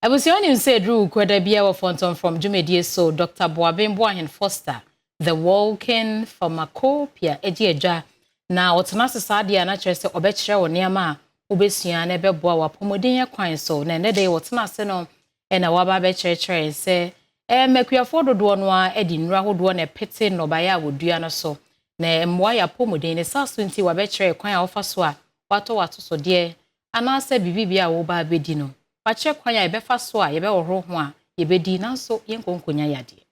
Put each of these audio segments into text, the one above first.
Abusua, wonim sɛ ɛduru kwada bia wɔ Fɔntɔmfrɔm dwumadie so, Dr. Boaben Boahen Foster, the Walking Pharmacopoeia, agye adwa na ɔtena ase saa adeɛ a na kyerɛ sɛ ɔbɛkyerɛ wɔ nneɛma a wobɛsua na ɛbɛboa wɔ apɔmuden kwan so. Na ɛnɛ de wɔtena ase no ɛna waba abɛkyerɛkyerɛ sɛ mmakuafoɔ dodoɔ no a de nnuro ahodoɔ na ɛpete nnɔbaeɛ a wɔdua no so na mmoa yɛ apɔmuden ne saa so, nti wabɛkyerɛ kwan a wɔfa so a watɔ watosodeɛ anaasɛ biribi bi a wɔba abɛdi no, wakyerɛ kwan a yɛbɛfa so a yɛbɛwɔhoro ho a yɛbɛdi, nanso yɛnkɔ nkonya yadeɛ.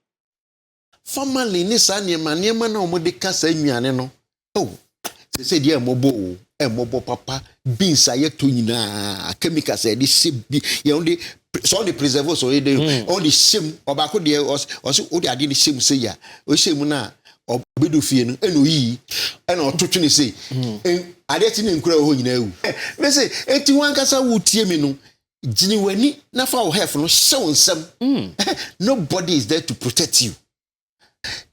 Formalin ne saa nneɛma nneɛma na wɔde ka saa nnuane no, oh, sɛ deɛ ɛmmɔbɔ o, ɛmmɔbɔ papa. Beans a yɛtɔ nyinaa, chemicals a yɛde hyɛ bi, yɛn de sɛ ɔde preserve so, ɔde ɔde hyɛ mu. Ɔbaako deɛ, ɔsɛ ɔde adeɛ no hyɛ mu sɛ yia ɔhyɛ mu na ɔbɛdu fie no, ɛna oyiyi ɛna ɔto twene se adeɛ ti ne nkura wɔ hɔ nyinaa ewu. Mɛsɛ eti wɔn ankasa wo tie mi no, gyini w'ani na fa wo health no hyɛ wo nsam. Nobody is there to protect you.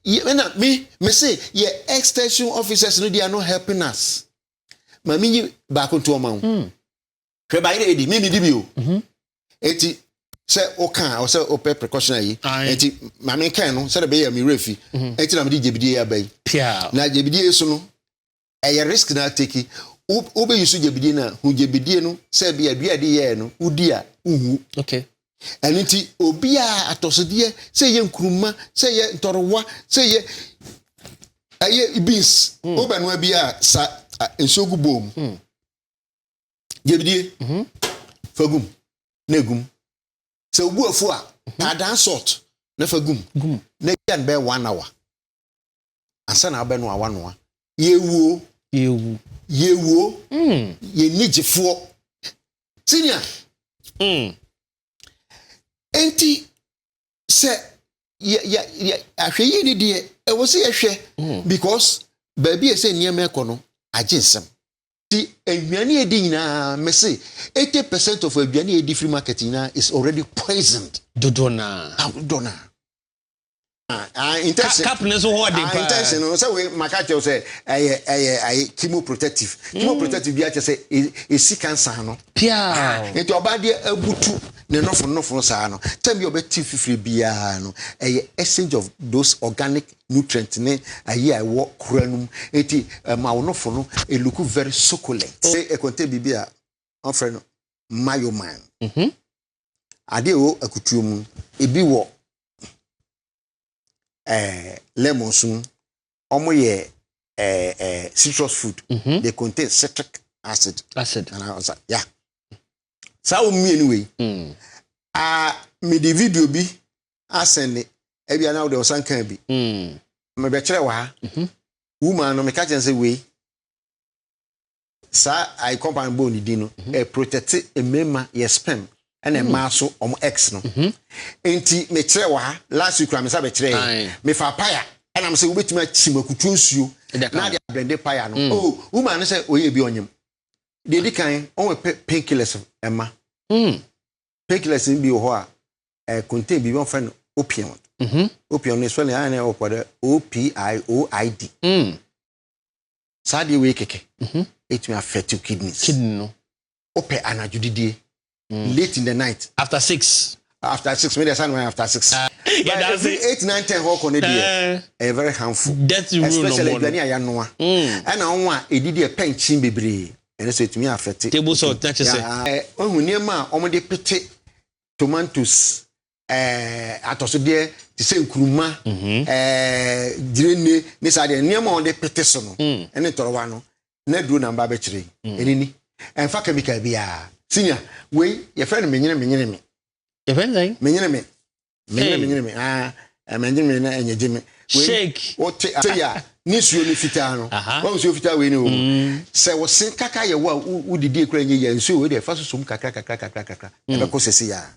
Ɛna me say yɛ extension officers no, they are not helping us. Maame, yi baako to ɔma wo hwɛ, bayerɛ edi mi di bi o. Eti sɛ ɔka ɔsɛ ɔpɛ precaution ayi, eti maame kan no sɛde bɛyɛ mi werɛ fi, eti na mi di gyebidie aba yi na gyebidie so no ɛyɛ risk na take. Wobɛyi so gyebidie na hu gyebidie no sɛ bi adua de yɛɛ no wodi a wohu. Ɛno nti obiara atɔsodeɛ, sɛ yɛ nkuruma, sɛ yɛ ntɔrewa, sɛ yɛ ɛyɛ beans, wobɛnoa bi a sa nsuo gu bowl mu, gyebidie fa gum na egum. Sɛ obu afu a, taadan salt na fa gum na gya no bɛyɛ one hour ansa na abɛnoa. Wanoa, yɛwuo. Yɛwu. Yɛwuo, yɛni gyefoɔ senior. Enti sɛ yɛ yɛ yɛ ahwɛ yie ni deɛ ɛwɔ sɛ yɛhwɛ, because baabi a ɛsɛ nneɛma ɛkɔ no agye nsɛm. Ti aduane a yɛdi nyinaa, mɛse 80% of aduane a yɛdi free market nyinaa is already poisoned. Dodoɔ naa. Ah, dodoɔ naa. Ah, intention. Cap ne nso hɔ den Ah, paa. Intention no sɛ wei maka kyerɛw sɛ ɛyɛ chemo protective. Chemo protective bi akyɛ sɛ esi cancer no. Pia. Nti ɔbaa deɛ abutu ne nɔfo nɔfo saa no, tɛm bi a ɔbɛti fifiri biara no, ɛyɛ exchange of those organic nutrient ne ayi a ɛwɔ kura no mu. Eti ɛma wo nɔfo no e look very succulent. Sɛ ɛkɔntɛ biribi a ɔfrɛ no myoman, adeɛ ɛwɔ akutuo mu, ebi wɔ lemon so mu, ɔmo yɛ ɛɛ ɛɛ citrus food. They contain citric acid. Acid. Ana ɔsa ya saa wɔn mmienu wei. Aa, mede video bi asɛnde ebi ana wode ɔsan kan bi. Mebɛkyerɛ wɔ ha. Woman no, meka kyerɛ sɛ wei saa ayi compound bɔ ne din no, ɛ protect mmarima yɛ sperm ɛna mmaa so ɔmo X no. Nti mekyerɛ wɔ ha last week kura me nsa bɛkyerɛ yɛ. Mefa paya ɛna mo sɛ wobɛtumi akyim akutuo nsuo na de ablend paya no. Oh, woman no sɛ oyɛ bi ɔnyam deɛ edi kan, ɔwɔ pɛ painkillers ɛma. Painkillers no bi wɔ hɔ a ɛ contain biribi wɔn fɛ no opioid. Opioid no spelling ayɛ na ɛwɔ kɔ dɛ opioid. Saa deɛ wei kɛkɛ etumi affect your kidneys. Kidney no. Wopɛ anadwo didie late in the night. After 6. After 6, maybe ɛsan after 6. Yeah, but that's every it. 8, 9, 10 hɔ kɔ ne deɛ, ɛyɛ very harmful. Death rule. Especially no more. Aduane a yɛanoa ɛna wɔn a edidi ɛpɛ nkyin bebree, ɛno nso etumi affect. Table salt na kyerɛ sɛ. Ɛ ohun nneɛma a wɔde pete tomatoes, atɔsodeɛ te sɛ nkuruma, gyirene ne saa deɛ nneɛma a wɔde pete so no ɛne ntɔrɔwa no na duro na mba bɛkyerɛ yi. Ɛne ni ɛnfa chemical biara. Senior, wei yɛfrɛ no menyene menyene me. Yɛfrɛ no sɛn? Menyene me menyene. Hey. Menyene me, aa, menyene me na ɛnyɛ gye me. Wei, Shake. wote sɛ yɛ a ne nsuo no fitaa no, wɔn nsuo fitaa wei ne wɔ mu sɛ wɔse kaka yɛ wo a wodidi ekura nyɛ yɛ nsuo wei deɛ fa sosom kakra kakra kakra kakra, ɛbɛkɔ sɛse yɛ a.